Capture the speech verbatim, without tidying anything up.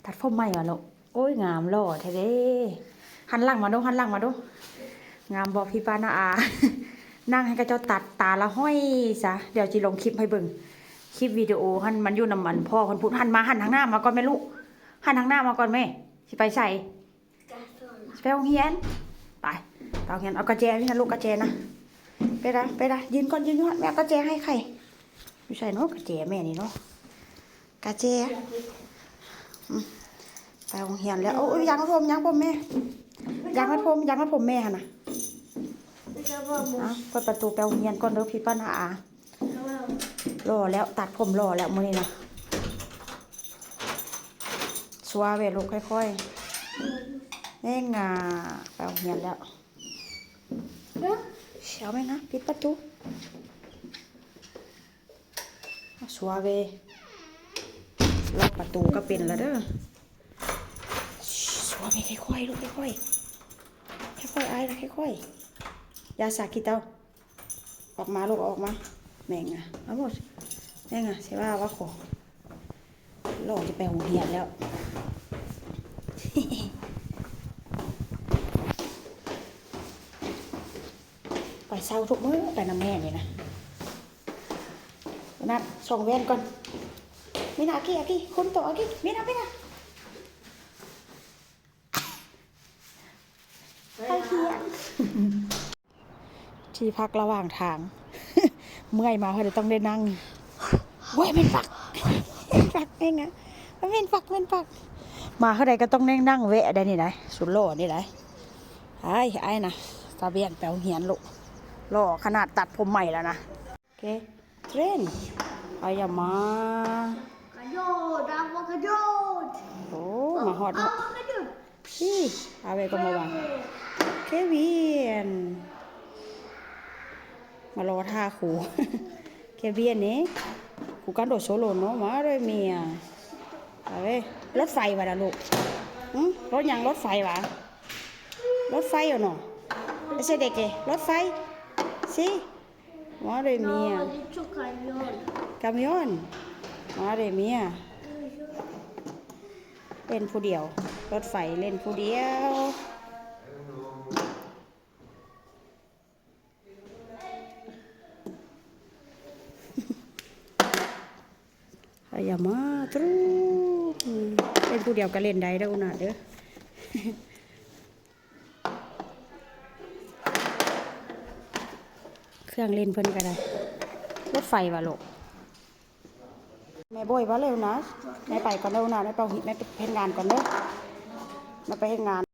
ตัดผมใหม่วะลูก โอ้ย งามหล่อแท้เด้ หันหลังมาดู หันหลังมาดู งามบ่พี่ป้าน้าอา นั่งให้เขาเจ้าตัดตาละห้อยซะ เดี๋ยวจิลงคลิปให้เบิ่ง คลิปวิดีโอหั้น มันอยู่นำอันพ่อเพิ่นพูด หันมา หันทางหน้ามาก่อนแม่ลูก หันทางหน้ามาก่อนแม่ สิไปไส ไปโรงเรียน ไป ไปโรงเรียน เอากระแจนี่นะลูก กระแจนะ ไปละ ไปละ ยืนก่อน ยืนก่อน แม่เอากระแจให้ใคร อยู่ไสเนาะ กระแจแม่นี่เนาะ กระแจ อืม ไปโรงเรียนแล้ว โอ้ย ยางมัดผม ยางผมแม่ ยางมัดผม ยางมัดผมแม่หั่นน่ะ เอา เปิดประตูไปโรงเรียนก่อนเด้อพี่ป้าน้าอา หล่อแล้ว ตัดผมหล่อแล้วมื้อนี้นะ ซัวเว้ยลูก ค่อยๆ แม่งา ไปโรงเรียนแล้ว เดี๋ยว เช้าไหมนะ ปิดประตู ซัวเว้ย ล็อกประตูก็เป็นแล้วเด้อ ซัวเว้ย ค่อยๆ ลูก ค่อยๆ ค่อยๆ อ้ายนะ ค่อยๆ อย่าสาขี้เต้า ออกมาลูก ออกมา แม่งอะ เอาหมด แม่งอะ ใช่ว่าว่าขอ หล่อจะไปโรงเรียนแล้ว ไปเช้าทุกมื้อ ไปนำแม่นี่นะ นัดส่งแว่นก่อน มีนา อากี้ อากี้ คุณโต อากี้ มีนา มีนา ให้เขียน ที่พักระหว่างทาง เมื่อยมาเฮาเลยต้องได้นั่ง เว้ย แม่นปัก แม่นปักเองอะ มันแม่นปัก แม่นปัก มาเท่าใดก็ต้องได้นั่งแวะได้นี่ได้ สุดหล่อนี่ได้ อ้าย อ้ายนะ ตาเบียนไปโรงเรียนลูก หล่อขนาดตัดผมใหม่แล้วนะ โอเค เทรน อายามา กระโดด ดาวกระโดด โอ้ มาฮอด เอา เนาะ กระโดด พี่ เอาไว้ก็มาวาง เควิน มารอท่าครู เควินนี่ ครูกันโดดโซโลเนาะ มาเลยเมีย เอาเว้ย รถไฟวะนะลูก หึ รถหยัง รถไฟวะ รถไฟเหรอเนาะ เอเซเดเก รถไฟ สิ มาเลยเมีย No, it's a camion. คามิออน มาเลยเมีย เล่นผู้เดียว รถไฟเล่นผู้เดียว อายามาตรู เล่นผู้เดียวก็เล่นได้เด้ออุนาเด้อ เครื่องเล่นเพิ่นก็ได้ รถไฟวะลูก แม่โบยว่าเร็วนะ แม่ไปก่อนเด้ออุนา แม่ไปเอาหิ แม่ไปเฮ็ดงานก่อนเด้อ แม่ไปเฮ็ดงาน